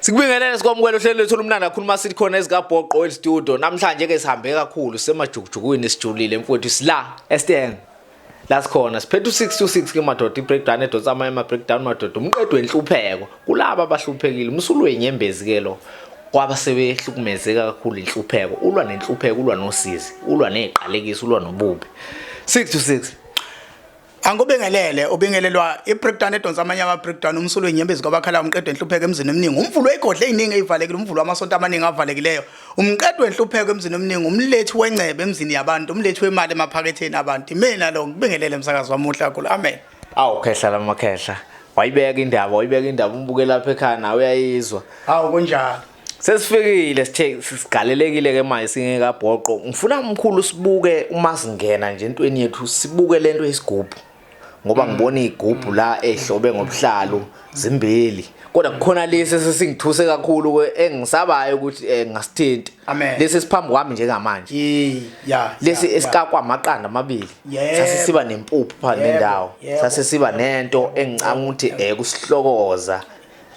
Sikubingelele sikwamukela uhlelo lethu olumnandi kakhulu uma sithi khona ezikabhoqo el studio. Namhlanje ke sihambe kakhulu semajukujukwini sijulile mfowethu sila eSteng. La sikhona siphethe u626 ke madoda i-breakdown edonsa amanye ama-breakdown madoda umqedo wenhlupheko kulaba abahluphekile umsulu wenyembezi ke lo kwaba sebehlukumezeka kakhulu inhlupheko ulwa nenhlupheko ulwa nosizi ulwa neziqalekiso ulwa nobubi 626 Angubingelele ubingelelwa i-breakdown edonsa amanye ama-breakdown umsulo wenyembezi kwabakhala umqedo enhlupheko emzini eminingi umvulo wegodla eziningi ezivalekile umvulo wamasonto amaningi avalekileyo umqedo wenhlupheko emzini eminingi umlethi wengcebe emzini yabantu umlethi wemali emaphaketheni abantu imina lo ngibingelele msakazi wami muhle kakhulu amen. Awu khehla lamakhehla wayibeka indaba wayibeka indaba umbuke lapha ekhaya nawe uyayizwa. Hawu kunjalo. Sesifikile sithe sigalelekile ke manje singekabhoqo. Ngifuna mkhulu sibuke uma singena nje entweni yethu sibuke lento yesigubhu. Ngoba ngibona igubhu la ehlobe ngobuhlalu zimbili. Kodwa kukhona lesi esesingithuse kakhulu ke engisabayo ukuthi eh, ngingasithinti. Amen. Lesi esiphambi kwami njengamanje. Yi ya. Lesi ya, ya. esikakwa amaqanda amabili. Yebo. Sase siba nempuphu phakathi Yebo, nendawo. yebo, Sase siba nento engicabanga ukuthi eh kusihlokoza.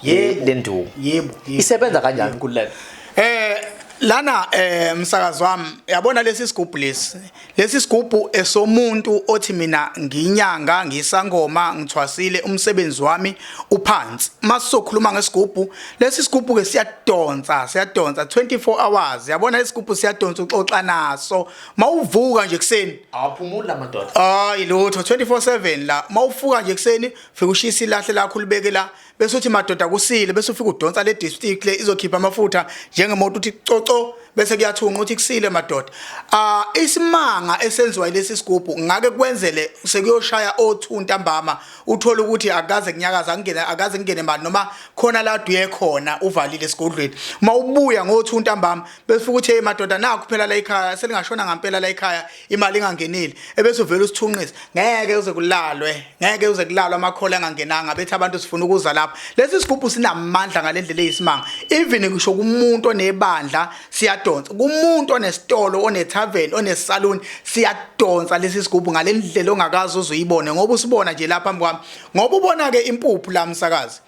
Yebo. Le nduku. Yebo. yebo. Isebenza kanjani nkululeko? Eh lana eh msakazi wami yabona lesi sigubhu lesi lesi sigubhu esomuntu othi mina nginyanga ngisangoma ngithwasile umsebenzi wami uphansi masizokhuluma ngesigubhu lesi sigubhu ke siyadonsa siyadonsa 24 hours yabona lesigubhu siyadonsa uxoxa naso mawuvuka nje kuseni Awaphumuli lamadoda. hayi lutho 24/7 la mawufuka nje kuseni fika ushisa ilahle lakho ulibeke la bese uthi madoda kusile bese ufika udonsa le dipstick le izokhipha amafutha njengemoto uthi coco bese kuyathunqa uthi kusile madoda. Ah isimanga esenziwa yilesi sigubhu ngake kwenzele sekuyoshaya o2 ntambama uthole ukuthi akaze kunyakaza kungene akaze kungene mali noma khona la duye khona uvalile esigodlweni uma ubuya ngo2 ntambama bese ufika uthi hey madoda nakhu phela la ekhaya selingashona ngampela la ekhaya imali ingangenile ebese uvela usithunqisa ngeke uze kulalwe ngeke uze kulalwe amakhola angangenanga bethi abantu sifuna ukuza lapha lesi sigubhu sinamandla ngalendlela eyisimanga even ngisho kumuntu onebandla siyadonsa kumuntu onesitolo onetavern onesalon siyadonsa lesi sigubhu ngalendlela ongakaze uzuyibone ngoba usibona nje lapha phambi kwami ngoba ubona ke impuphu la msakazi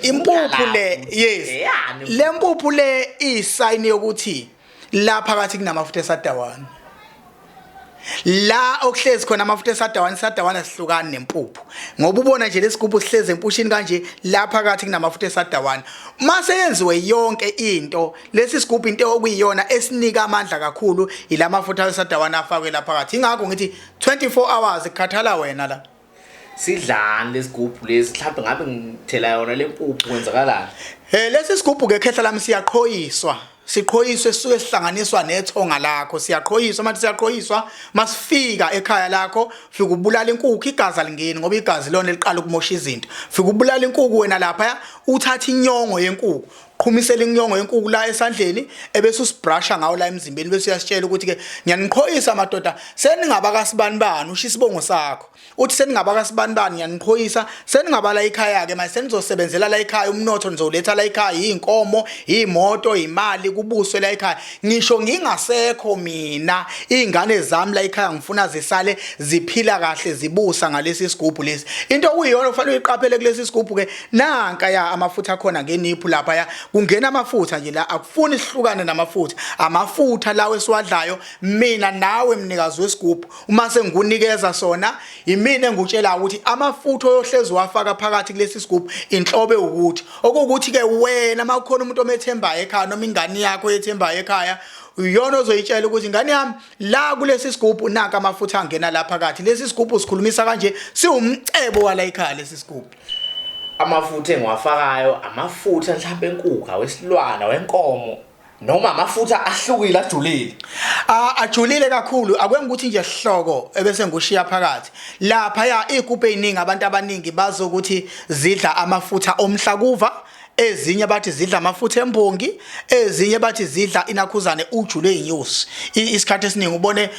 impuphu le yes le mpuphu le iyisign yokuthi la phakathi kunamafutha esadawana la okuhlezi khona amafutha esadawana isadawana sihlukani nempuphu ngoba ubona nje lesigubhu sihlezi empushini kanje la phakathi kunamafutha esadawana mase yenziwe yonke into lesi sigubhu into okuyiyona esinika amandla kakhulu ilamafutha esadawana afakwe la phakathi ingakho ngithi 24 hours kukhathala wena la Sidlani lesigubhu lesi mhlawumbe ngabe ngithela yona lempuphu kwenzakalani? Eh lesi sigubhu ke khehla lami siyaqhoyiswa. Siqhoyiswe sisuke sihlanganiswa nethonga lakho. Siyaqhoyiswa manje siyaqhoyiswa masifika ekhaya lakho fika ubulala inkukhu igazi alingeni ngoba igazi lona liqala ukumosha izinto. Fika ubulala inkukhu wena lapha uthatha inyongo yenkukhu qhumisela inyongo yenkukhu la esandleni ebese usibrusha ngawo la emzimbeni bese uyasitshela ukuthi ke ngiyaniqhoyisa madoda seningaba kasibanibani usho isibongo sakho uthi seningaba kasibanibani ngiyaniqhoyisa seningabala ikhaya ke manje senizosebenzela la ekhaya umnotho nizowuletha la ekhaya izinkomo imoto imali kubuswe la ekhaya ngisho ngingasekho mina izingane zami la ekhaya ngifuna zisale ziphila kahle zibusa ngalesi sigubhu lesi into okuyiyona kufanele uyiqaphele kulesi sigubhu ke nanka ya amafutha akhona ngeniphu lapha ya kungena amafutha nje la akufuni sihlukane namafutha amafutha lawo esiwadlayo mina nawe mnikazi wesigubhu uma sengikunikeza sona yimina engikutshela ukuthi amafutha oyohlezi wafaka phakathi kulesi sigubhu inhlobo ukuthi okuwukuthi ke wena uma kukhona umuntu omethembayo ekhaya noma ingane yakho oyethembayo ekhaya uyona ozoyitshela ukuthi ingane yami la kulesi sigubhu nanka amafutha angena la phakathi lesi sigubhu sikhulumisa kanje siwumcebo wala ekhaya lesi sigubhu Amafutha engiwafakayo amafutha mhlawumbe enkukhu awesilwana wenkomo noma amafutha ahlukile ajulile. Ah ajulile kakhulu akwenza ukuthi nje hloko ebese ngushiya phakathi. Lapha ya igubhe eziningi abantu abaningi bazokuthi zidla amafutha omhlakuva. Ezinye bathi zidla amafutha embongi, ezinye bathi zidla inakhuzane uju lwezinyosi. Isikhathi esiningi ubone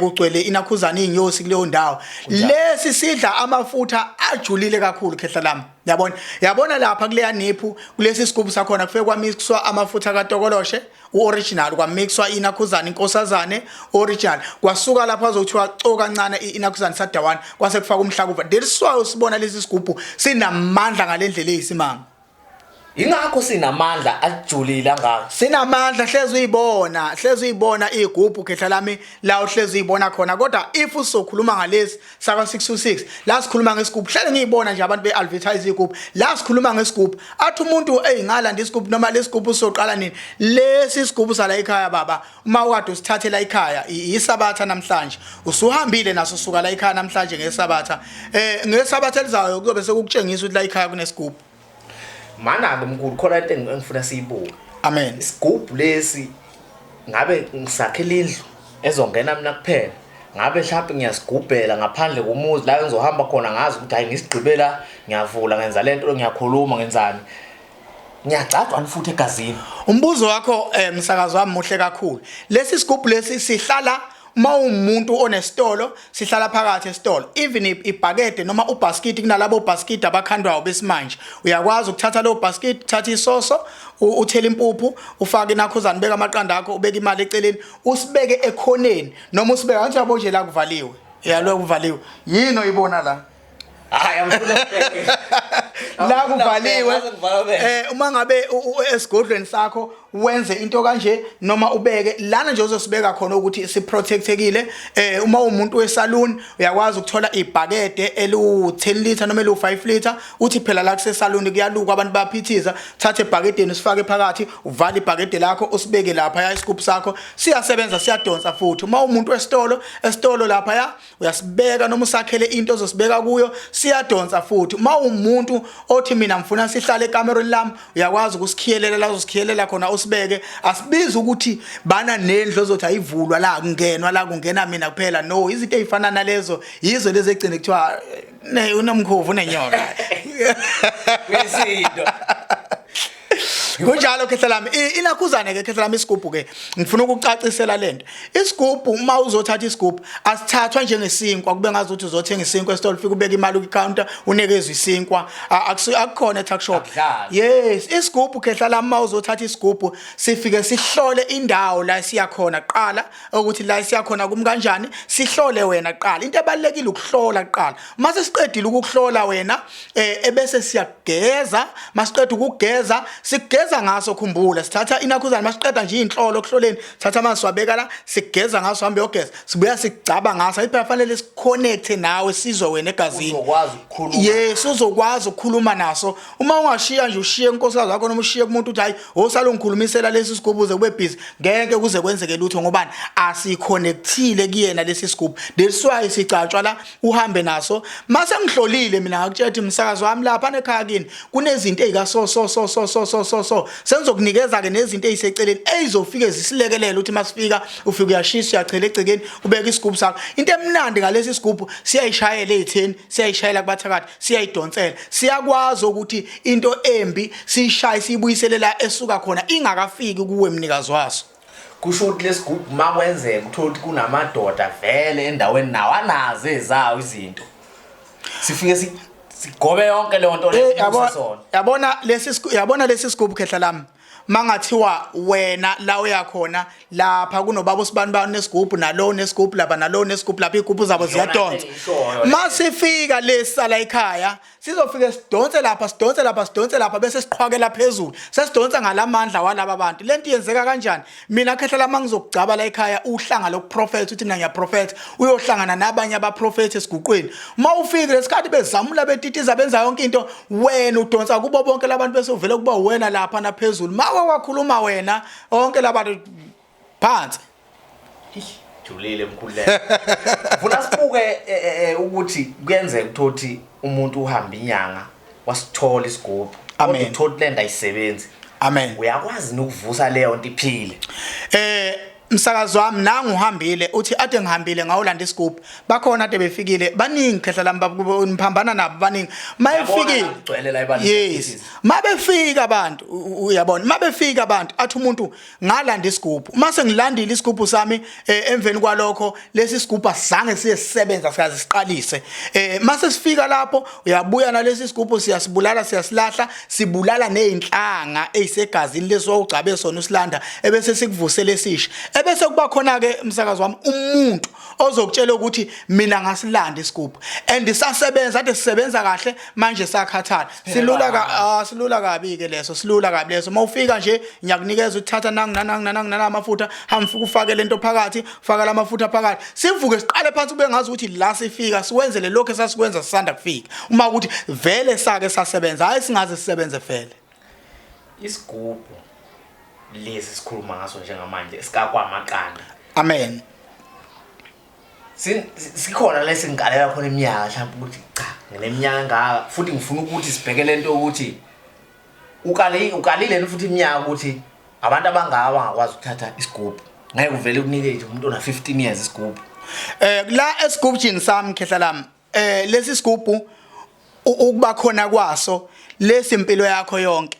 kugcwele inakhuzane inyosi kuleyo ndawo. Lesi sidla amafutha ajulile kakhulu, khehla lami. Yabona, yabona lapha kuleya niphu, kulesi sigubhu sakhona kufike kwamixwa amafutha katokoloshe u-original, kwamixwa inakhuzane inkosazane original, kwasuka lapha azothiwa co kancane inakhuzane sadawana, kwase kufaka umhlakuva. That's why usibona lesi sigubhu sinamandla ngalendlela eyisimanga. Ingakho sinamandla ajulile angaka. Sinamandla, hlezi uyibona, hlezi uyibona igubhu, khehla lami, la uhlezi uyibona khona. Kodwa if usokhuluma ngalesi saka 626, la sikhuluma ngesigubhu, hlale ngiyibona nje abantu be-advertise igubhu. La sikhuluma ngesigubhu, athi umuntu eyi ngalanda isigubhu noma lesigubhu sizoqala nini. Lesi sigubhu sala ekhaya baba, uma ukade usithathela ekhaya iSabatha namhlanje, usuhambile naso, suka la ekhaya namhlanje ngeSabatha, ngeSabatha elizayo kuzobe sekukutshengisa ukuthi la ekhaya kunesigubhu. Mana-ke mkhulu, khona into engifuna siyibuke. Amen. Isigubhu lesi ngabe ngisakhela indlu ezongena mina kuphela, ngabe mhlawumbe ngiyasigubhela ngaphandle komuzi la engizohamba khona, ngazi ukuthi hayi ngisigqibela, ngiyavula, ngenza lento, ngiyakhuluma, ngenzani, ngiyagcagcwa futhi egazini? Umbuzo wakho, msakazi wami, muhle kakhulu. Lesi sigubhu lesi sihlala uma uwumuntu onesitolo, sihlala phakathi esitolo, even ibhakede noma ubhaskidi. Kunalabo bhaskidi abakhandwayo besimanje, uyakwazi ukuthatha lowo bhaskidi, uthatha isoso, uthele impuphu, ufake inakhuzane, ubeke amaqanda akho, ubeke imali eceleni, usibeke ekhoneni noma usibeke angithi yabo nje la kuvaliwe, yalo kuvaliwe, yini oyibona la? Hayi, angifuna. La kuvaliwe, uma ngabe esigodlweni sakho wenze into kanje noma ubeke lana nje, uzosibeka khona ukuthi siprotectekile. Uma umuntu wesalon, uyakwazi ukuthola ibhakede elu 10 liter noma elu 5 liter, uthi phela la kusesalon kuyalukwa, abantu bayaphithiza, thatha ebhakedeni usifake phakathi, uvale ibhakede lakho, usibeke lapha ya. Isigubhu sakho siyasebenza, siyadonsa futhi. Uma umuntu wesitolo, esitolo lapha ya uyasibeka noma usakhele into ozosibeka kuyo, siyadonsa futhi. Uma umuntu othi mina ngifuna sihlale ekamerweni lami, uyakwazi ukusikhiyelela la uzosikhiyelela khona, usibeke. Asibizi ukuthi bana nendlu ozothi ayivulwa, la kungenwa, la kungena mina kuphela. No, izinto ezifana nalezo yizo lezi egcine kuthiwa ne unomkhovu, unenyoka. Kwesinto. Kunjalo, khehla lami. Inakhuzane ke, khehla lami, isigubhu ke, ngifuna ukucacisela lento. Isigubhu, uma uzothatha isigubhu, asithathwa njengesinkwa kube ngazuthi uzothenga isinkwa esitolo, ufike ubeke imali ku-counter, unikezwe isinkwa. Akukhona e-tuck shop. Akudlali. Yes, isigubhu, khehla lami, uma uzothatha isigubhu, sifike sihlole indawo la siya khona kuqala, ukuthi la siya khona kumi kanjani, sihlole wena kuqala. Into ebalulekile ukuhlola kuqala. Mase siqedile ukukuhlola wena, ebese siyageza. Masiqeda ukugeza, sigeza ngaso. Khumbula, sithatha inakhuzana, masiqeda nje inhlolo okuhloleni, thatha amanzi, siwabeka la, sigeza ngaso, hambe yogeza, sibuya sigcaba ngaso. Ayiphela, fanele siconnect nawe, sizwe wena egazini. Uzokwazi ukukhuluma. Yes, uzokwazi ukukhuluma naso. Uma ungashiya nje, ushiye unkosikazi wakho noma ushiye kumuntu uthi hayi, osala ungikhulumisela lesi sigubhu uze kube busy, ngeke kuze kwenzeke lutho, ngobani? Asiconnectile kuyena lesi sigubhu. That's why sigcatshwa la, uhambe naso. Mase ngihlolile mina, ngakutshela ukuthi msakazi wami, lapha nekhaya kini kunezinto ezika so so so so so so so so, sengizokunikeza ke nezinto eziseceleni ezizofike zisilekelele ukuthi masifika, ufike uyashisa, uyachela egcekeni, ubeka isigubhu sakho. Into emnandi ngalesi sigubhu, siyayishayela ezitheni, siyayishayela kubathakathi, siyayidonsela, siyakwazi ukuthi into embi siyishaye, siyibuyisele la esuka khona ingakafiki kuwe mnikazi waso. Kusho ukuthi lesigubhu, makwenzeka uthola ukuthi kunamadoda vele endaweni nawo anazo ezawo izinto, sifike sigobe yonke leyo nto leyo sona. Yabona lesi sigubhu, khehla lami, mangathiwa wena la uyakhona lapha kunobaba usibani bani nesigubhu, nalo nesigubhu lapha, nalo nesigubhu lapha, igubhu zabo Iyona ziyadonsa. Engiyishoyo leyo. Masifika lesala ekhaya, sizofike sidonse lapha, sidonse lapha, sidonse lapha, bese siqhwakela phezulu, sesidonsa ngalamandla walaba bantu. Lento yenzeka kanjani? Mina, khehla lami, ngizokugcaba la ekhaya uhlanga lokuprofetha, uthi mina ngiyaprofetha, uyohlangana nabanye abaprofethi esiguqweni. Uma ufike lesikhathi bezamula, betitiza, benza yonke into, wena udonsa kubo bonke labantu, bese uvele kuba wena lapha naphezulu. Mawe wakhuluma wena, onke labantu phansi. Julile mkhuleko. Funa sibuke ukuthi kuyenzeka ukuthi umuntu uhamba inyanga, wasithola isigubhu, Amen. kodwa uthola lento ayisebenzi. Amen. Uyakwazi nokuvusa leyo nto iphile? Eh Msakazi wami, nangu uhambile, uthi ade ngihambile ngawulanda isigubhu. Bakhona ade befikile baningi, khehla lami, niphambana nabo baningi mayefikile. Kugcwele la ebandleni. Yes, mabefika abantu, uyabona, mabefika abantu athi umuntu ngalanda isigubhu, mase ngilandile isigubhu sami, emveni kwalokho lesi sigubhu asizange siye sisebenza, sikaze siqalise. Mase sifika lapho uyabuya nalesi sigubhu, siyasibulala, siyasilahla, sibulala nezinhlanga ezisegazini leso ugcabe sona usilanda, ebese sikuvusele esisha. Ebese kuba khona ke, umsakazi wami, umuntu ozokutshela ukuthi mina ngasilanda isigubhu and sasebenza, ade sisebenza kahle, manje sakhathala. Silula ka silula kabi ke leso, silula kabi leso. Mawufika nje ngiyakunikeza, uthatha nangu nangu nangu nana amafutha, hamba ufike ufake lento phakathi, faka lamafutha phakathi, sivuke siqale phansi, kube ngazi ukuthi la sifika siwenzele lokho esasikwenza sisanda kufika. Uma ukuthi vele sake sasebenza, hayi, singaze sisebenze vele. Isigubhu lesi sikhuluma ngaso njengamanje esikakwamaqanda. Amen. Sikhona lesingalela khona iminyaka mhlawumbe ukuthi cha, ngineminyaka engaka, futhi ngifuna ukuthi sibheke lento ukuthi ukale ukalile futhi iminyaka, ukuthi abantu abangaka bangakwazi ukuthatha isigubhu. Ngeke uvele kunike nje umuntu ona 15 years isigubhu. La esigubhini sami, khehla lami, lesi sigubhu ukuba khona kwaso lesi impilo yakho yonke,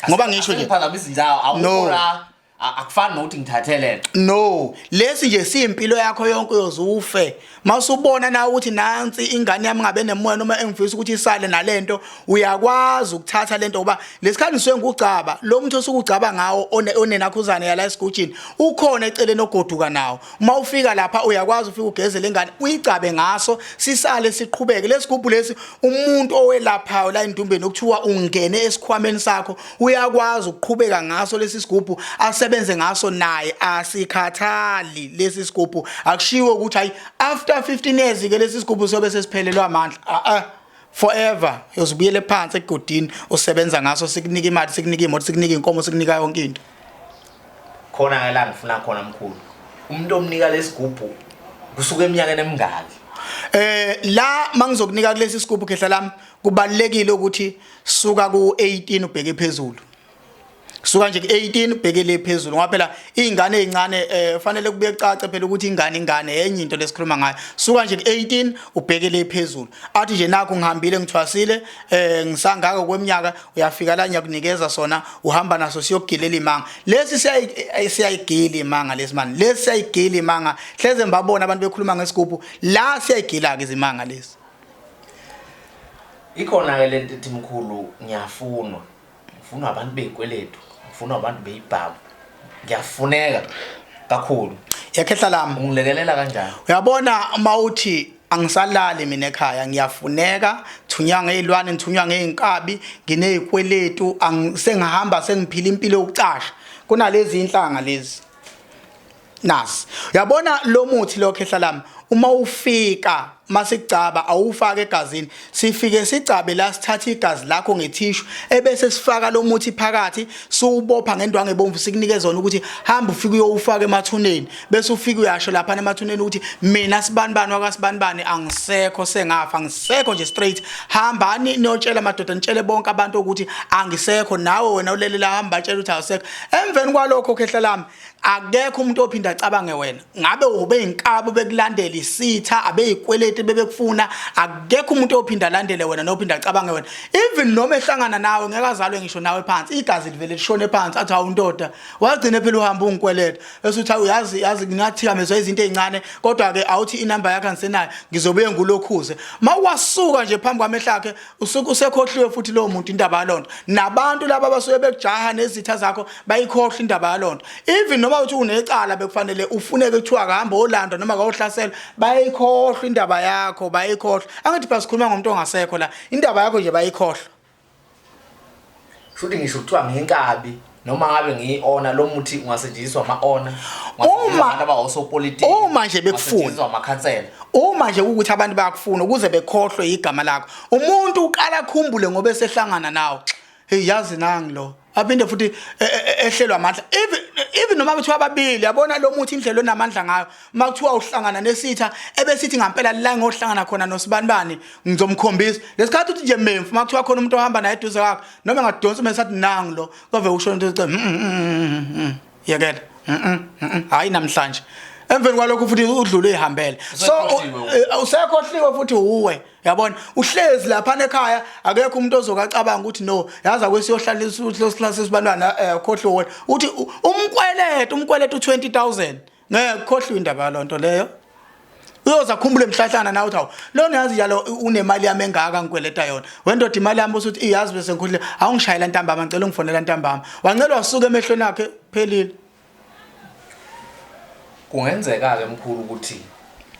ngoba ngisho nje Ngiphazamisa indawo. No. Akukho la, akufani nokuthi ngithathelele. No, lesi nje siyimpilo yakho yonke, uyoze ufe. Mawusubona na ukuthi nansi ingane yami ngabe nemoya noma engifisa ukuthi isale nalento, uyakwazi ukuthatha lento, ngoba lesikhathi ngisuke ngugcaba lo muntu osuke ugcaba ngawo onenakhuzane yala esigujini ukhona eceleni ogoduka nawo. Uma ufika lapha uyakwazi ufika ugeze lengane, uyigcabe ngaso, sisale siqhubeke. Lesigubhu lesi, umuntu owelaphayo la endumbeni okuthiwa ungene esikhwameni sakho uyakwazi ukuqhubeka ngaso lesi sigubhu, asebenze ngaso naye, asikhathali lesi sigubhu. Akushiwo ukuthi hayi, after 15 years ke lesi sigubhu sobe sesiphelelwa amandla. Ah ah, forever uyozibuyele phansi egodini usebenza ngaso, sikunika imali, sikunika imoto, sikunika inkomo, sikunika yonke into. Khona ke la ngifuna khona, mkhulu, umuntu omnika lesigubhu kusuka eminyakeni emingaki? La mangizokunika kulesi sigubhu, khehla lami, kubalekile ukuthi suka ku 18 ubheke phezulu. Suka nje ku-18 ubheke le phezulu, ngoba phela iy'ngane ey'ncane fanele kubuye kucace phela ukuthi ingane ingane enye into lesikhuluma ngayo. Suka nje ku-18 ubheke le phezulu, athi nje nakhu ngihambile ngithwasile, ngisangaka kweminyaka, uyafika la ngiyakunikeza sona, uhamba naso siyokugilela imanga. Lesi siyayigila imanga lesi mani, lesi siyayigila imanga. Hleze ngibabona abantu bekhuluma ngesigubhu la, siyayigila-ke izimanga lesi. Ikhona ke lento ethi, mkhulu, ngiyafunwa, ngifunwa abantu beyikweletu, ngifunwa abantu beyibhamu, ngiyafuneka kakhulu. Yakhehla lami. Ungilekelela kanjani? Uyabona, uma uthi angisalali mina ekhaya, ngiyafuneka, thunywa ngey'lwane, ngithunywa ngey'nkabi, ngineyikweletu, sengihamba sengiphila impilo yokucasha, kunalezi inhlanga lezi nasi. Uyabona lo muthi lo, khehla lami, uma ufika masigcaba awufake egazini, sifike sigcabe la, sithatha igazi lakho ngethishu, ebese sifaka lo muthi phakathi, siwubopha ngendwangu ebomvu, sikunikeze zona ukuthi hamba ufike uyowufaka emathuneni, bese ufike uyasho lapha emathuneni ukuthi mina sibanibani wakasibanibani angisekho, sengafa, angisekho nje straight. Hambani niyotshela amadoda, nitshele bonke abantu ukuthi angisekho. Nawe wena ulele la, hamba batshela ukuthi awusekho. Emveni kwalokho, khehla lami, akekho umuntu ophinda acabange wena. Ngabe ube inkabi bekulandela isitha, abeyikweleti bebekufuna, akekho umuntu ophinda alandele wena nophinda acabange wena. Even noma ehlangana nawe, ngeke azalwe ngisho nawe phansi, igazi livele lishone phansi, athi hawu ndoda, wagcine phela uhamba ungikweleta, bese uthi uyazi yazi ngingathikamezwa izinto ezincane, kodwa ke awuthi inamba yakhe angisenayo, ngizobuye ngulokhuze. Mawasuka nje phambi kwamehlo akhe, usuke usekhohliwe futhi lowo muntu indaba yalonto. Nabantu laba abasuke bekujaha nezitha zakho bayikhohlwa indaba yalonto. Even noma uthi unecala bekufanele ufuneke kuthiwa kahamba olandwa noma kawohlasela, bayikhohlwa indaba yakho, bayikhohlwa. Angithi phela sikhuluma ngomuntu ongasekho la, indaba yakho nje bayikhohlwa. Shuthi ngisho kuthiwa ngiyinkabi noma ngabe ngiyi-ona, lo muthi ungasetshenziswa ama-ona, abantu abawosopolitiki, Uma nje bekufuna. ungasetshenziswa amakhansela. Uma nje ukuthi abantu bayakufuna ukuze bekhohlwe igama lakho, umuntu uqala akhumbule ngoba esehlangana nawe, hey, yazi nangi lo, aphinde futhi ehlelwa amandla. Even noma kuthiwa ababili, yabona lo muthi indlela onamandla ngayo, uma kuthiwa uhlangana nesitha ebesithi ngampela la ngohlangana khona nosibanibani ngizomkhombisa, lesikhathi uthi nje memfu, uma kuthiwa khona umuntu ohamba naye eduze kwakhe, noma engadonsa uma esathi nangi lo, kove usho into ethi yekela. Hayi namhlanje emveni kwalokho futhi udlule ihambele. So usekhohliwe futhi uwe, yabona, uhlezi lapha ekhaya, akekho umuntu ozokacabanga ukuthi no, yazi akwesiyohlala sibantwana, khohliwe wena. Uthi umkwelete u20000, ngeke khohliwe indaba yalonto leyo. Uyoza khumbule mhlahlana nawe uthi, "Hawu, lona yazi njalo unemali yami engaka ngikweleta yona." Wendoda, imali yami usuthi iyazi, bese ngikhulile, awungishayela ntambama, ngicela ungifonela ntambama. Wancela wasuka emehlweni akhe, phelile. Kungenzeka ke mkhulu ukuthi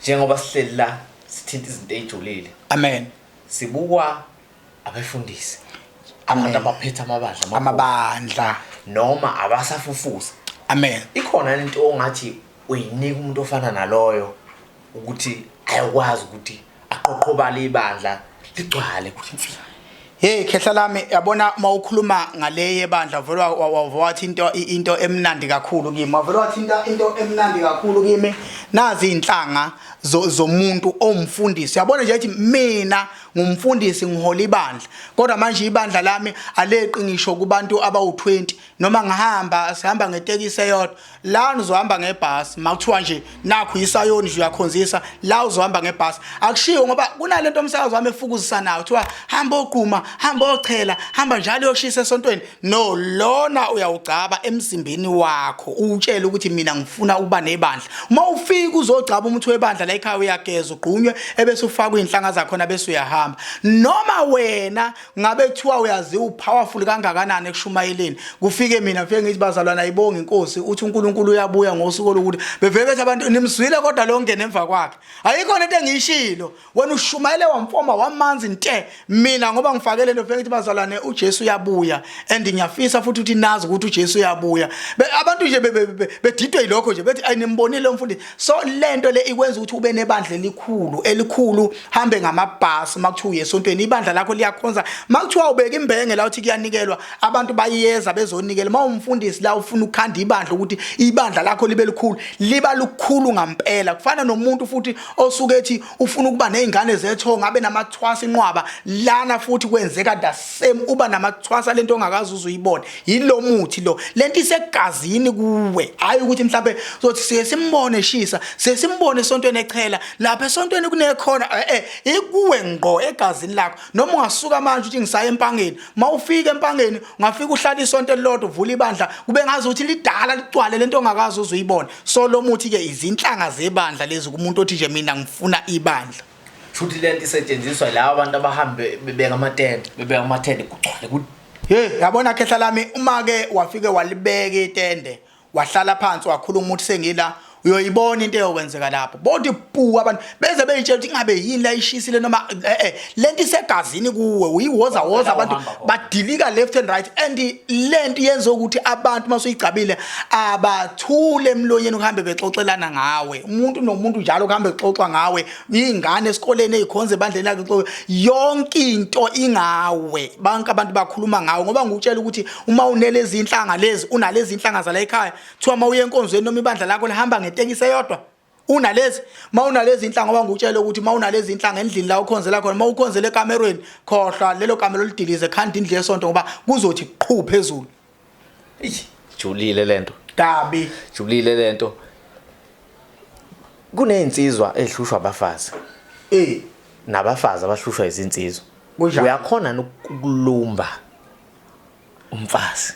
njengoba sihleli la sithinta izinto ezijulile, Amen. sibukwa abefundisi, abantu abaphethe amabandla amakhulu, amabandla, noma abasafufusa. Amen. Ikhona into ongathi uyinika umuntu ofana naloyo ukuthi ayokwazi ukuthi aqoqobale ibandla ligcwale kuthi mfi? Hey khehla lami, yabona mawukhuluma ngale yebandla, vele wathi into emnandi kakhulu kimi. Wavele wathinta into emnandi kakhulu kimi. Nazi inhlanga zomuntu omfundisi. Yabona nje ethi mina ngumfundisi, ngihola ibandla. Kodwa manje ibandla lami aleqi ngisho kubantu abawu20, noma ngihamba, sihamba ngetekisi eyodwa. La uzohamba ngebhasi, makuthiwa nje nakho isayoni nje uyakhonzisa la, uzohamba ngebhasi. Akushiwo ngoba kunalento umsakazo wami efukuzisa nayo, kuthiwa hamba ogquma, hamba ochela, hamba njalo uyoshisa esontweni. No, lona uyawugcaba emzimbeni wakho, uwutshele ukuthi mina ngifuna ukuba nebandla. Uma ufika uzogcaba umuthi webandla la ekhaya, uyageza, ugqunywe, ebese ufakwa iy'nhlanga zakhona, bese uyahamba. Noma wena ngabe kuthiwa uyaziwa upowerful kangakanani ekushumayeleni, kufike mina, ngifike ngithi, "Bazalwana, ayibonge inkosi, uthi uNkulunkulu uyabuya ngosuku olukuthi." Bevele bethi abantu, "Nimzwile, kodwa lo ngene emva kwakhe." Ayikho lento engiyishilo. Wena ushumayele wamfoma wamanzi nte. Mina ngoba ngifake lento, ngifike ngithi, "Bazalwane, uJesu uyabuya and ngiyafisa futhi ukuthi nazi ukuthi uJesu uyabuya." Abantu nje bedidwe yilokho nje, bethi, "Ayinimbonile umfundisi." So lento le ikwenza ukuthi ube nebandla elikhulu elikhulu, hambe ngamabhasi makuthiwa uye esontweni, ibandla lakho liyakhonza. Makuthiwa ubeka imbenge la, uthi kuyanikelwa, abantu bayeza bezonikela. Uma umfundisi la ufuna ukukhanda ibandla, ukuthi ibandla lakho libe likhulu, liba lukhulu ngampela. Kufana nomuntu futhi osuke ethi ufuna ukuba nezingane zethonga, abe namathwasa inqwaba lana, futhi kwenzeka the same, uba namathwasa lento ongakazi uzuyibona. Yilo muthi lo, lento isegazini kuwe. Hayi ukuthi mhlambe sothi siye simbone shisa, siye simbone esontweni echela, lapha esontweni kunekhona, ikuwe ngqo egazini lakho. Noma ungasuka manje uthi ngisaya empangeni, mawufika empangeni ungafika uhlala isonto elilodwa, uvula ibandla, kube ngazi ukuthi lidala ligcwale lento ongakazi uzuyibona. So lo muthi ke izinhlanga zebandla lezi kumuntu othi nje mina ngifuna ibandla. Futhi lento isetshenziswa laba abantu abahambe bebeka amatende, bebeka amathende kugcwale ku Hey, yabona khehla lami, uma ke wafike walibeka itende, wahlala phansi, wakhuluma ukuthi sengila, uyoyibona into eyokwenzeka lapho. Bothi pu abantu beze beyitshela ukuthi ingabe yini la ishisile, noma lento isegazini kuwe, uyiwoza woza, abantu uhamba khona. Badilika left and right, and lento yenza ukuthi abantu masuyigcabile abathule emlonyeni, kuhambe bexoxelana ngawe, umuntu nomuntu njalo kuhambe exoxwa ngawe, ingane esikoleni ezikhonza ebandleni lakhe exoxe, yonke into ingawe, bonke abantu bakhuluma ngawe, ngoba ngikutshela ukuthi uma unelezi inhlanga lezi, unalezi inhlanga zala ekhaya, kuthiwa uma uye enkonzweni noma ibandla lakho lihamba ngetekisi eyodwa, unalezi, uma unalezi inhlanga, ngoba ngikutshela ukuthi uma unalezi inhlanga endlini la ukhonzela khona, uma ukhonzela ekamerweni, khohlwa lelo kamero, lidilize, khanda indlu yesonto, ngoba kuzothi qhu phezulu. Eish, julile lento. Kabi. Julile lento. Kunezinsizwa ezihlushwa abafazi nabafazi abahlushwa izinsizwa. Kunjani? Uyakhona ukulumba umfazi?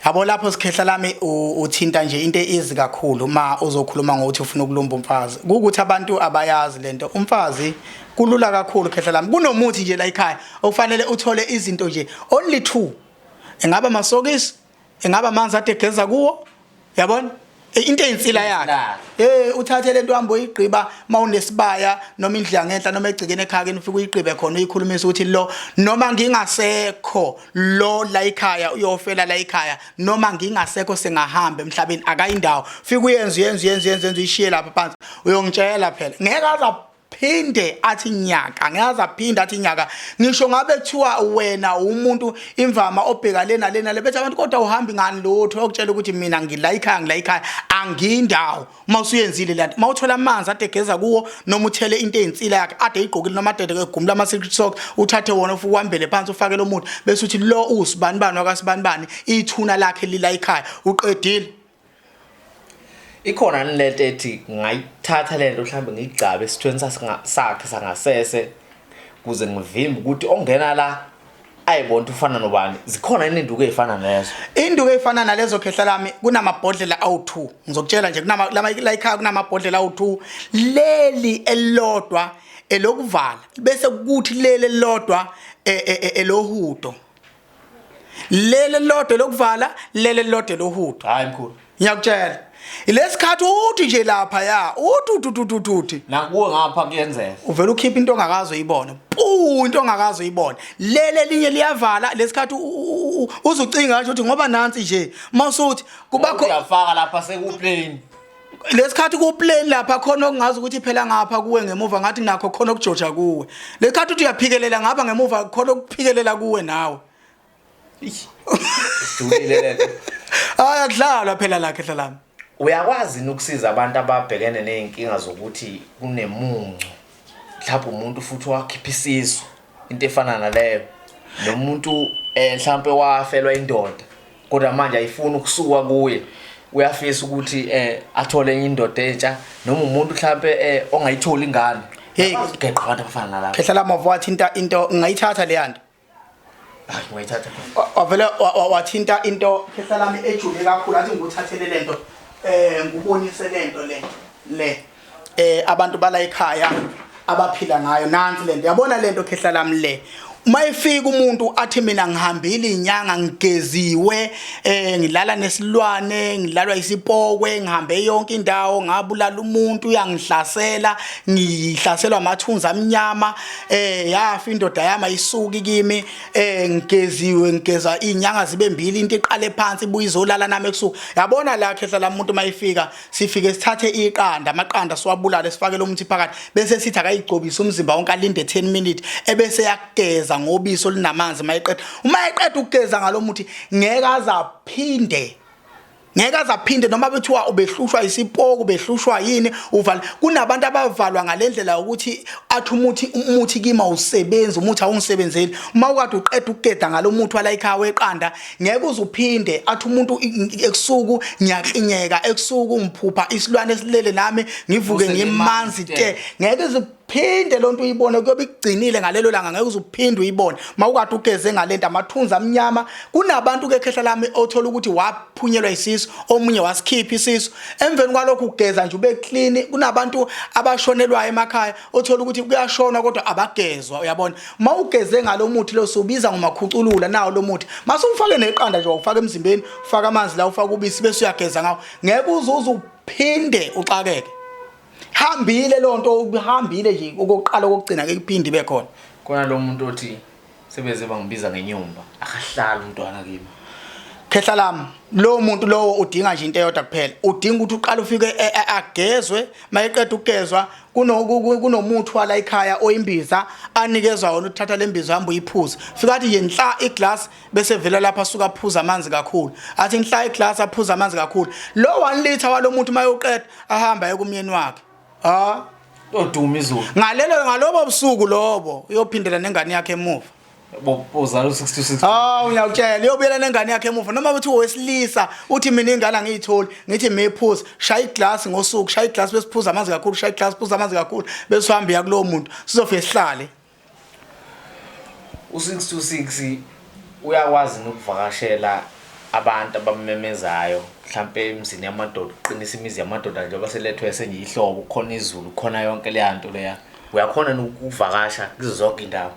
Yabo lapho sikhehla lami, uthinta nje into easy kakhulu uma uzokhuluma ngokuthi ufuna ukulumba umfazi. Kukuthi abantu abayazi lento. Umfazi kulula kakhulu, khehla lami. Kunomuthi nje la ekhaya okufanele uthole izinto nje only two. Engaba amasokisi, engaba amanzi ade egeza kuwo. Yabona? Into eyinsila yakhe. Uthathe lento, uhambe uyigqiba mawunesibaya noma indlu yangenhla noma egcikeni ekhaya, ufike uyigqibe khona, uyikhulumisa ukuthi lo noma ngingasekho, lo la ekhaya uyofela la ekhaya, noma ngingasekho, sengahamba emhlabeni, akayindawo. Fika uyenze, uyenze, uyenze, uyenze, uyishiye lapha phansi, uyongitshela phela, ngeke aza phinde athi nyaka, ngeke aphinde athi nyaka. Ngisho ngabe kuthiwa wena umuntu imvama obheka lena lena le, bethi abantu, "Kodwa uhambi ngani lutho?" Okutshela ukuthi mina ngila ekhaya, ngila ekhaya, angindawo. Uma usuyenzile lento, uma uthola amanzi ade egeza kuwo, noma uthele into eyinsila yakhe ade eyigqokile, noma ade egumula ama-secret sock, uthathe wona, ufike uhambele phansi, ufake lo muntu, bese uthi lo usibani bani wakasibani bani, ithuna lakhe lila ekhaya, uqedile. Ikhona yini lento ethi ngayithatha lento mhlawumbe ngiyigcabe esithweni sakhe sangasese kuze ngivimbe ukuthi ongena la ayibona ukuthi ufana nobani? Zikhona yini induku ey'fana nalezo? Induku ey'fana nalezo, khehla lami, kunamabhodlela awu-2. Ngizokutshela nje, kunama la ekhaya kunamabhodlela awu-2. Leli elilodwa elokuvala, bese kuthi leli elilodwa elohudo. Leli elilodwa elokuvala, leli elilodwa elohudo. Hayi mkhulu. Ngiyakutshela. Ilesikhathi uthi nje lapha ya, uthi uthi uthi uthi uthi. Nakuwe ngapha kuyenzeka. Uvela ukhipha into ongakaze uyibone. Pu, into ongakaze uyibone. Leli elinye liyavala lesikhathi uzucinga nje uthi ngoba nansi nje. Mawusuthi kuba uyafaka lapha sekuplane. Lesikhathi kuplane lapha khona okungazi ukuthi phela ngapha kuwe ngemuva ngathi nakho khona okujoja kuwe. Lesikhathi uthi uyaphikelela ngapha ngemuva khona okuphikelela kuwe nawe. Sijulile lento. Hayi, akudlalwa phela la, khehla lami. Uyakwazi yini ukusiza abantu ababhekene nezinkinga zokuthi kunemuncu? Mhlawumbe umuntu futhi wakhipha isisu, into efana naleyo. Nomuntu mhlawumbe wafelwa indoda kodwa manje ayifuni ukusuka kuye. Uyafisa ukuthi athole enye indoda entsha, noma umuntu mhlawumbe ongayitholi ingane. Hey, geqa abantu abafana nalabo. Khehla lami, wathinta into, ngayithatha le yanto. Hayi, ungayithatha. Wavele wathinta into, khehla lami, ejule kakhulu. Athi ngikuthathele lento, ngubonise lento le abantu bala ekhaya abaphila ngayo. Nansi lento, yabona lento, khehla lami, le uma efika umuntu athi mina ngihambile inyanga, ngigeziwe, ngilala nesilwane, ngilalwa isipokwe, ngihambe yonke indawo, ngabulala umuntu, uyangihlasela, ngihlaselwa amathunzi amnyama, yafa indoda yami, ayisuki kimi, ngigeziwe, ngigeza inyanga zibe mbili, into iqale phansi ibuye izolala nami ebusuku. Yabona la, khehla la, umuntu mayifika sifike sithathe iqanda, amaqanda siwabulale, sifake lo muthi phakathi, bese sithi akayigcobise umzimba wonke, alinde 10 minutes, ebese yakugeza ngobisi olunamanzi. Mayiqeda, uma eqeda ukugeza ngalo muthi, ngeke azaphinde, ngeke azaphinde, noma bethiwa ubehlushwa isipoko, ubehlushwa yini, uvala. Kunabantu abavalwa ngalendlela ukuthi athi umuthi kimi awusebenzi, umuthi awungisebenzeli. Uma ukade uqeda ukugeda ngalo muthi wala ekhaya weqanda, ngeke uze uphinde athi umuntu ekusuku ngiyaklinyeka, ekusuku ngiphupha isilwane esilele nami, ngivuke Use ngimanzi ngimanzi te. Ngeke uze uphinde lonto uyibone, kuyobe ikugcinile ngalelo langa, ngeke uze uphinde uyibone mawukade ugeze ngalento amathunzi amnyama. Kunabantu ke, khehla lami, othola ukuthi waphunyelwa isisu, omunye wasikhipha isisu, emveni kwalokho ugeza nje ube clean. Kunabantu abashonelwayo emakhaya, othola ukuthi kuyashonwa kodwa abagezwa. Uyabona, mawugeze ngalo muthi lo, siwubiza ngomakhuculula nawo lo muthi, mase ufake neqanda nje, ufake emzimbeni, ufake amanzi la, ufake ubisi, bese uyageza ngawo, ngeke uze uphinde uxakeke. Hambile lonto, uhambile nje okokuqala, okugcina ke kuphinde ibe khona. Khona lo muntu othi sebeze bangibiza ngenyumba, akahlali umntwana kimi. Khehla lami, lo muntu lowo udinga nje into eyodwa kuphela. Udinga ukuthi uqale ufike agezwe. Mayeqeda ukugezwa, kunomuthi wala ekhaya oyimbiza anikezwa wona, uthatha lembiza uhamba uyiphuza. Fika athi nje nhla iglass, bese vela lapha asuka aphuza amanzi kakhulu, athi nhla iglass, aphuza amanzi kakhulu. Lo 1 liter walomuntu mayoqeda, ahamba aye kumyeni wakhe, ha. Oduma izulu. Ngalelo ngalobo busuku lobo uyophindela nengane yakhe emuva. Ozala u626. Ah, uyakutshela, uyobuyela nengane yakhe emuva. Noma uthi owesilisa uthi mina ingane angiyitholi, ngithi miphuza, shaya iglass ngosuku, shaya iglass bese phuza amanzi kakhulu, shaya iglass, phuza amanzi kakhulu, bese uhamba uya kulowo muntu, sizofike sihlale. U626 uyakwazi nokuvakashela abantu abamemezayo mhlampe emzini yamadoda, uqinisa imizi yamadoda njengoba selethwe senje ihlobo, kukhona izulu, kukhona yonke leya nto leya? Uyakhona nokuvakasha kuzo zonke indawo?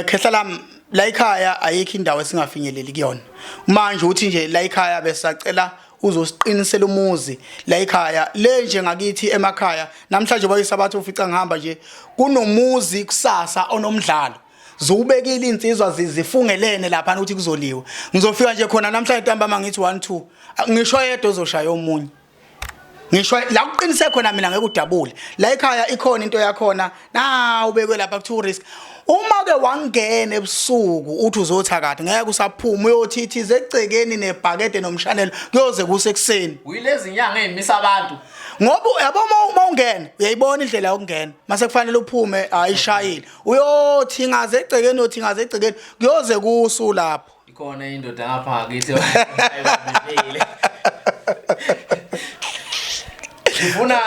Khehla lami, la ekhaya ayikho indawo esingafinyeleli kuyona. Manje uthi nje la ekhaya besacela uzosiqinisela umuzi la ekhaya le nje ngakithi emakhaya. Namhlanje bayisabatha, ufica ngihamba nje kunomuzi kusasa onomdlalo, ziwubekile insizwa, zifungelene lapha ukuthi kuzoliwa. Ngizofika nje khona namhlanje ntambama, ngithi 1 2, ngisho yedwa ozoshaya omunye, ngisho la kuqinise khona mina ngeke udabule. La ekhaya ikhona into yakhona na ubekwe lapha kuthiwa risk. Uma ke wangena ebusuku uthi uzothakatha, ngeke usaphuma, uyothithiza egcekeni nebhakede nomshanelo kuyoze kuse ekuseni. Uyilezi nyanga ezimisa abantu. Ngoba yabo, uma ungena uyayibona indlela yokungena, mase kufanele uphume ayishayile, uyothingaza egcekeni, uyothingaza egcekeni kuyoze kusu lapho. Ikhona indoda ngapha ngakithi ayibambile. Ngifuna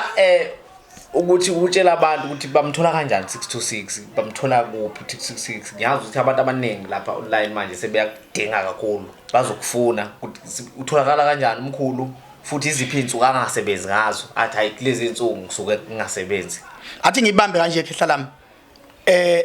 ukuthi utshela abantu ukuthi bamthola kanjani 626, bamthola kuphi 626. Ngiyazi ukuthi abantu abaningi lapha online manje sebeyakudinga kakhulu, bazokufuna ukuthi utholakala kanjani umkhulu, futhi iziphi izinsuku angasebenzi ngazo, athi hayi kulezi insuku ngisuke ngingasebenzi. Athi ngibambe kanje khehla lami,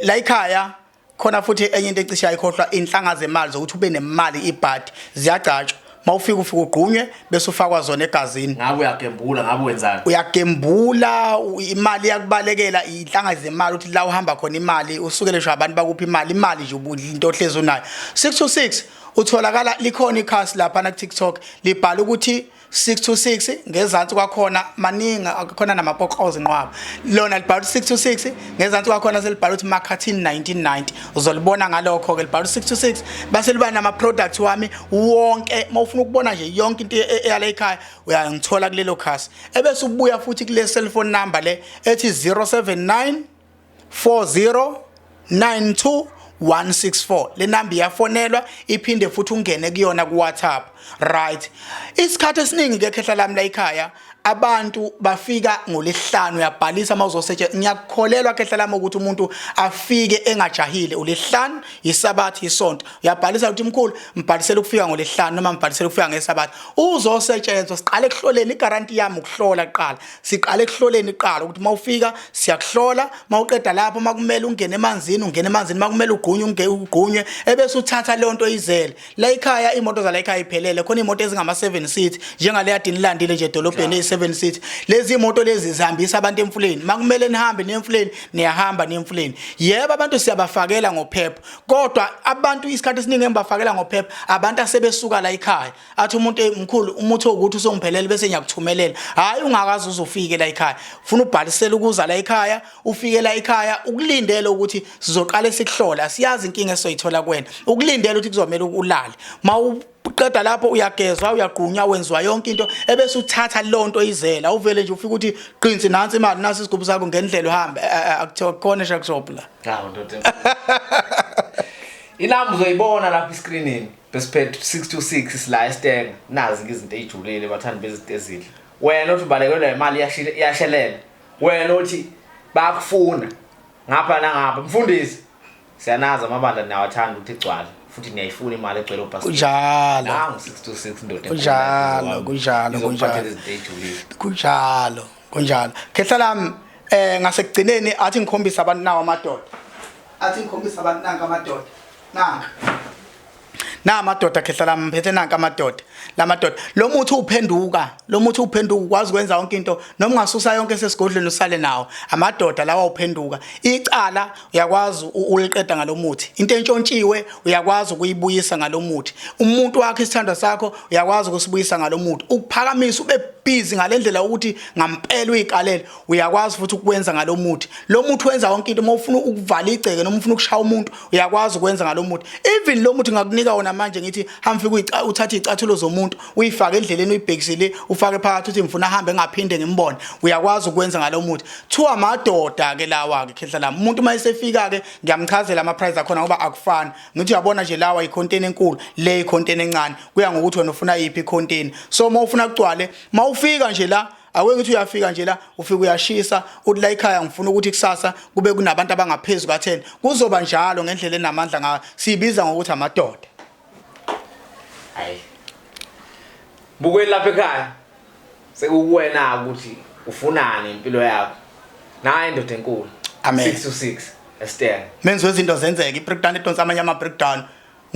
la ekhaya khona futhi enye into ecishe ayikhohlwa, inhlanga zemali zokuthi ube nemali, ibhadi ziyagcatshwa. Mawufika ufika ugqunywe bese ufakwa zona egazini. Ngabe uyagembula, ngabe wenzani? Uyagembula, imali iyakubalekela, inhlanga zemali uthi la uhamba khona imali usukele ngisho abantu bakuphi imali, imali nje into ohlezi unayo. 626 utholakala likhona ikhasi lapha na TikTok, libhala ukuthi 626, ngezansi kwakhona maningi khona namapoqozo inqwaba. Lona libhala ukuthi 626, ngezansi kwakhona selibhala ukuthi Makhathini 1990, uzolibona ngalokho ke libhala 626, base liba nama products wami wonke. Mawufuna ukubona nje yonke into eyala ekhaya uyangithola kulelo khasi, ebese ubuya futhi kule cellphone number le ethi 079 40 92 164. Le namba iyafonelwa, iphinde futhi ungene kuyona ku WhatsApp. Right, isikhathi esiningi ke khehla lami la ekhaya abantu bafika ngolesihlanu, uyabhalisa mawuzosetshe. Ngiyakukholelwa khehla lami ukuthi umuntu afike engajahile ulesihlanu, isabathi, isonto, uyabhalisa ukuthi mkhulu mbhalisela ukufika ngolesihlanu noma mbhalisela ukufika ngesabatha uzosetshenzwa. Siqale ekuhloleni, iguarantee yami ukuhlola kuqala. Siqale ekuhloleni kuqala ukuthi mawufika siyakuhlola, mawuqeda lapho makumele ungene emanzini ungene emanzini, makumele ugqunywe ugqunywe, ebese uthatha leyo nto izele la ekhaya. Imoto zala ekhaya iphelele khona, imoto ezingama 7 seat njengale yadini ilandile nje edolobheni, eyi 7 seat. Lezi imoto lezi zihambisa abantu emfuleni, makumele nihambe nemfuleni niyahamba nemfuleni. Yebo, abantu siyabafakela ngophepha, kodwa abantu isikhathi esiningi engibafakela ngophepha abantu asebesuka la ekhaya. Athi umuntu, "Hey mkhulu, umuthi ukuthi usongiphelele bese ngiyakuthumelela." Hayi, ungakaze uzofike la ekhaya, ufuna ubhalisela ukuza la ekhaya, ufike la ekhaya ukulindele ukuthi sizoqala sikuhlola, siyazi inkinga esizoyithola kuwena, ukulindele ukuthi kuzomela ulale. Mawuqeda lapho uyagezwa, uyagqunywa, wenziwa yonke into, ebese uthatha lonto izela. Uvele nje ufike ukuthi qinsi, nansi imali, nasi isigubhu sakho, ngendlela uhambe. Akuthiwa khona shop la. Hawu ndoda, inamba uzoyibona lapha escreenini. Besiphethe 626 sila eStenga. Nazi ke izinto ezijulile, bathandi bezinto ezinhle. Wena uthi ubalekelwa imali, iyashelela. Wena uthi bayakufuna ngapha nangapha, mfundisi, siyanazi amabandla niyawathanda ukuthi igcwale, futhi niyayifuna imali egcwele ubasket. Kunjalo. Nangu 626 ndoda enkulu. Kunjalo, kunjalo, Izokuphathela kunjalo. izinto ezijulile. Kunjalo, kunjalo khehla lami. Ngasekugcineni athi ngikhombisa abantu nawo amadoda, athi ngikhombisa abantu nanka amadoda, nanka na amadoda khehla lami, ngiphethe nanka amadoda. Lamadoda, lo muthi uphenduka, lo muthi uphenduka, ukwazi ukwenza yonke into, noma ungasusa yonke esesigodlweni usale nawo amadoda lawa uphenduka. Icala uyakwazi uliqeda ngalomuthi, into entshontshiwe uyakwazi ukuyibuyisa ngalomuthi, umuntu wakhe, isithandwa sakho uyakwazi ukusibuyisa ngalomuthi, ukuphakamisa ube busy ngalendlela ukuthi ngampela uyikalele uyakwazi futhi ukwenza ngalomuthi. Lo muthi wenza yonke into. Uma ufuna ukuvala igceke noma ufuna ukushaya umuntu uyakwazi ukwenza ngalomuthi. Even lo muthi ngakunika wona manje, ngithi hamfike uthathe icathulo zomuntu uyifake endleleni, uyibhekisile, ufake phakathi, uthi ngifuna ahambe ngaphinde ngimbone, uyakwazi ukwenza ngalomuthi. Thiwa amadoda ke lawa ke khehla lami. Umuntu uma esefika ke ngiyamchazela ama price akhona ngoba akufani. Ngithi uyabona nje lawa icontainer enkulu, le icontainer encane, kuya ngokuthi wena ufuna yiphi icontainer. So uma ufuna kugcwale, mawufika nje la, ake ngithi uyafika nje la, ufika uyashisa, uthi la ekhaya ngifuna ukuthi kusasa kube kunabantu abangaphezulu ka-10, kuzoba njalo ngendlela enamandla ngayo. Siyibiza ngokuthi amadoda. Hayi, bukweni lapha ekhaya, sekukuwena ukuthi ufunani impilo yakho. Nayi indoda enkulu. Amen. 6 to 6 Esther. Menziwe izinto zenzeka, i-breakdown edonsa amanye ama-breakdown,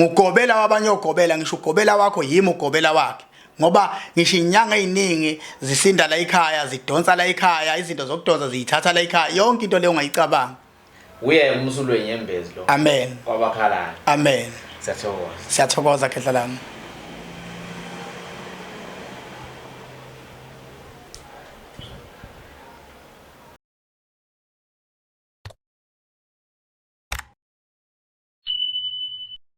ngugobela wabanye ogobela, ngisho ugobela wakho yimi ugobela wakhe, ngoba ngisho inyanga eziningi zisinda la ekhaya, zidonsa la ekhaya, izinto zokudonsa ziyithatha la ekhaya, yonke into leyo ungayicabanga. Uye umsulo wenyembezi lo Amen. kwabakhalayo. Amen. Siyathokoza. Siyathokoza khehla lami.